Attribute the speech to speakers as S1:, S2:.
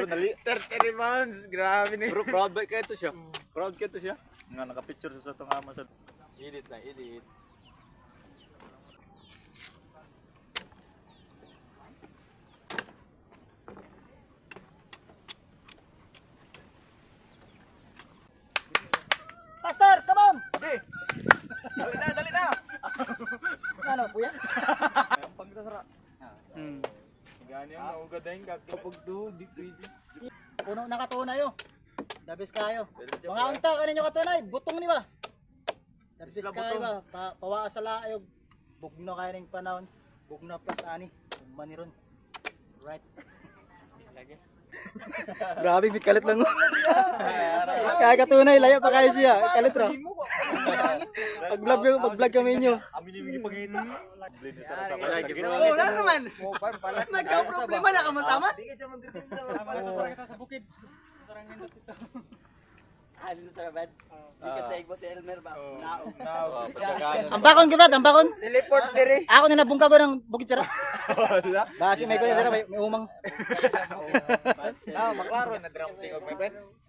S1: Pero nali
S2: 33 pounds. Grabe ni.
S1: Pero proud ba kayo to siya? Proud kayo to siya? Nga naka-picture sa atong ama sa
S2: Edit lang, edit.
S3: Pastor, come on!
S1: Dali na, dali na.
S3: Ano, kuya?
S2: Gani ang naugad din kapag do, di pwede.
S3: Puno na katunay oh. Dabis kayo. Mga unta kaninyo katunay, butong ni ba? Dabis kayo ba? Pawaa sa laayog. Bugno kayo ning panahon. Bugno plus ani. Umani ron. Right. Grabe, may kalit lang. Kaya katunay, layo pa kayo siya. Kalit ra. Pag-vlog, pag-vlog kami inyo.
S1: Amin yung gipangita. Blin sa sa
S4: Oo, na naman. Nagka-problema na kamasama.
S3: Ang bakon, Brad, ang bakon.
S4: Teleport dire.
S3: Ako na nabungka ko ng bukid sara. Basi may kuya sara, may umang.
S2: Ah, maklaro na drum tingog, my friend.